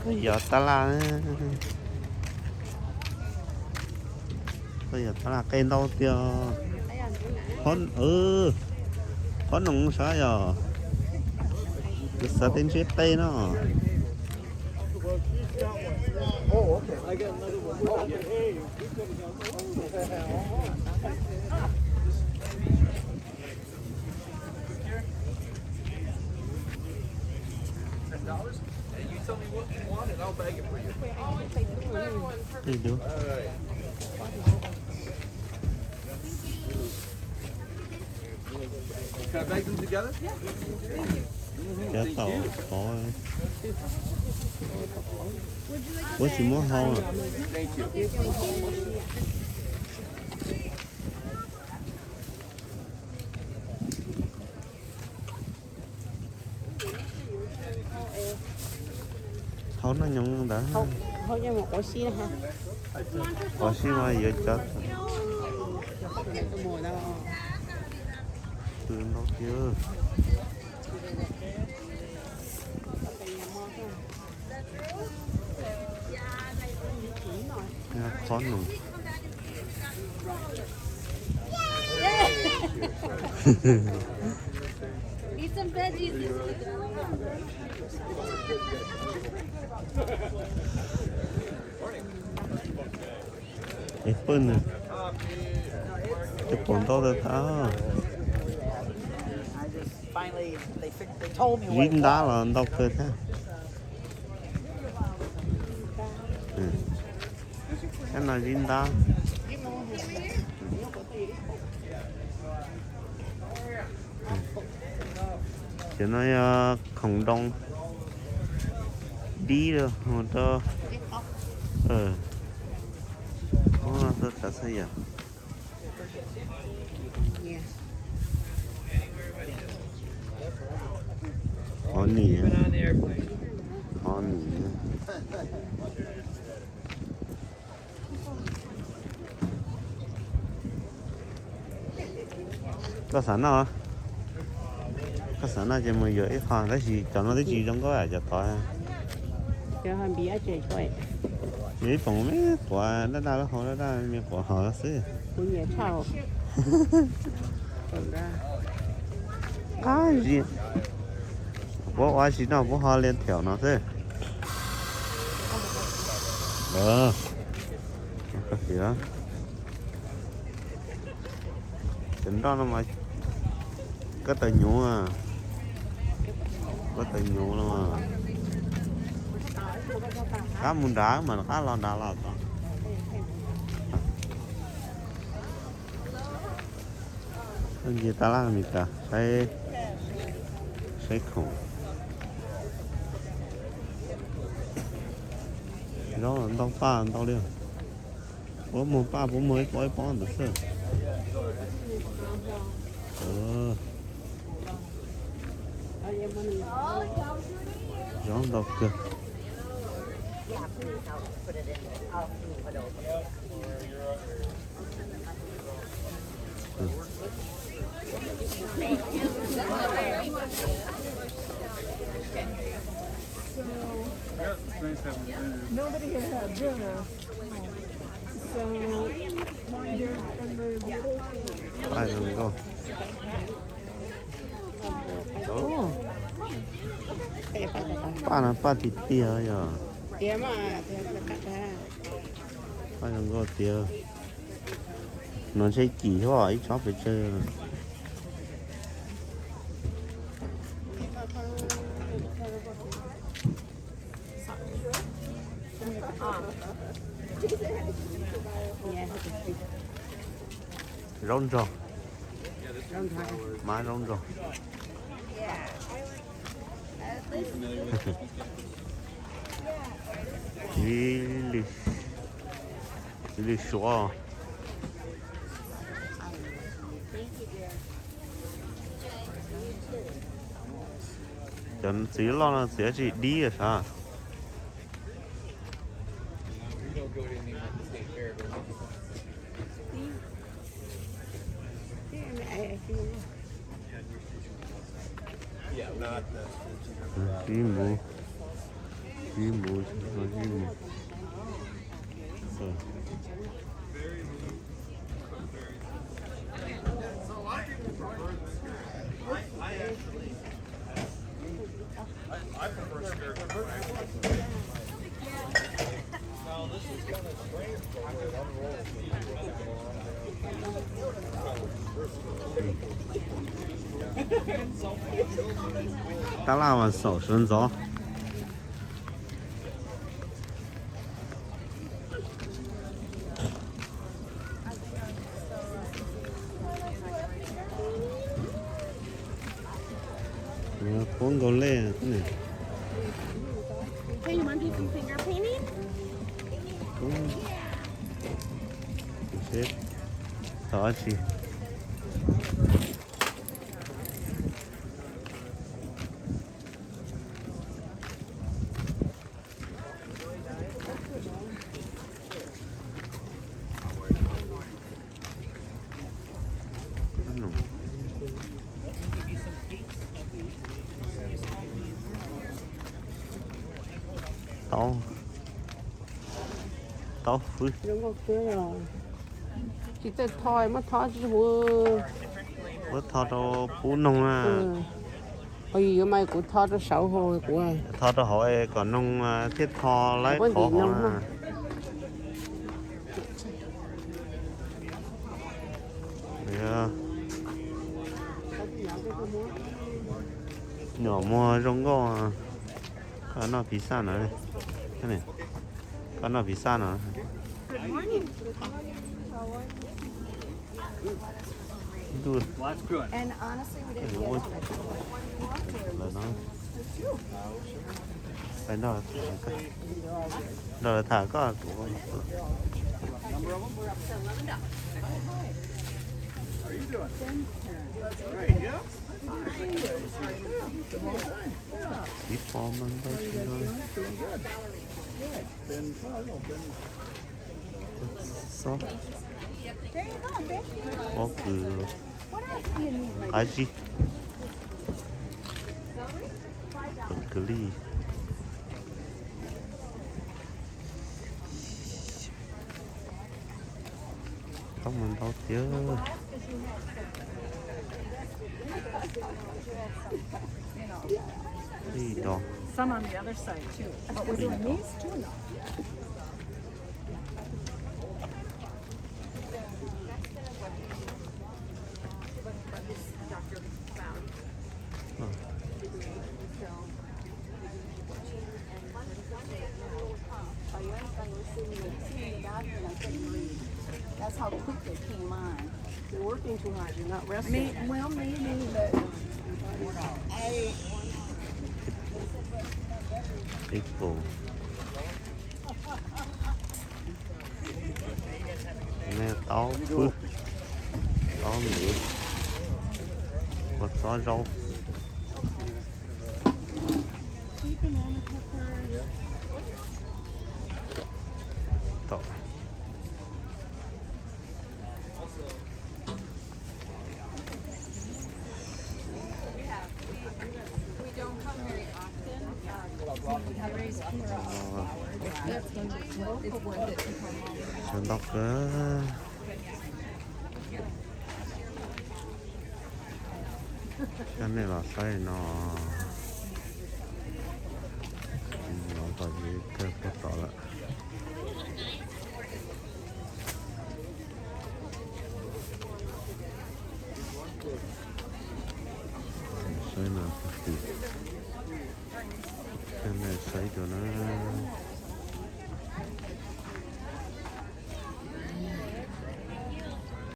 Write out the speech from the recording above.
Yog tab laj, yog tab laj qe ntau tiag. Qhob noom sab yog, kuv xav tej ntseb qe no. Cov taum qhov, puab tsis muab hau. Hau noj nyoos ntawd. Quav sib mas yuav cov ntau tiag. Qhob noom. Es pawg nws, cov pom ntau tag. Zib ntab los ntau kawg thiab. Cov no zib ntab. Cov no yog khoom doo dib rau, Hov nim, hov nim. Koj xav noj, koj xav noj ces mus yuav ib qho, tab sis cov no twb tsis zoo nkauj cov tod. Yog ib poom me quav daj daj, hau daj daj, me quav hov xwb. Qab zim, puab ua tsis noj puab ho lia thiaum no xwb. Cov nroj no mas koj tawm nyuv, koj tawm nyuv no. Qab mus nrad mas rov qab los nrad los tod. Ntsia tab laj Amelikas saib, saib khoom. Zaub ntau paj ntau li. Puab muag paj puab muag ib pob ib pob ntawd xwb. Zaub ntau kawg. Paj no paj tiag tiag yog. Paj zoo nkauj tiag. No ntshe kim thiab ib tsob pes tsawg. Zaub nrog, mab zaub nrog. Ib lwm suav. Cov txiv loj no txiv tsis dib sav. Ib mus. Zib mus, zib mus. Tab laj mas xaum sawv ntxov. Qhuav nkaus lej. Hey, you want to do some finger painting? Seb tau dab tsi. Tau, tau hwb. Tsis txawj tho, muab tho tsis hu. Muab tho rau pub noog na. Yuav mas kuv tho rau saud hauv kuv. Tho rau hauv kom noog thiaj tho laib qhov hauv na. Nyuam muag zoo nkauj. Koj noj pizza no. Koj noj pizza no. Ntuj, lawm no. Pais nrog, nrog lawv tham koj. Txiv pos mas ntau tsis no. Xob, pob kws, qab zib, broccoli. Tau mas ntau tiag. Ib do. Some on the other side too. But was it on these two? No. That's how quick they came on. You're working too hard. You're not resting. May-, well, maybe, but I Ib pus. Nej taub pwb, taub ntiv, ua txob zaub. Tom. Sawv ntau kawg. Coj nej los saib no. Los tom zis kawg puag tod lawm. Saib no, coj nej saib dua na.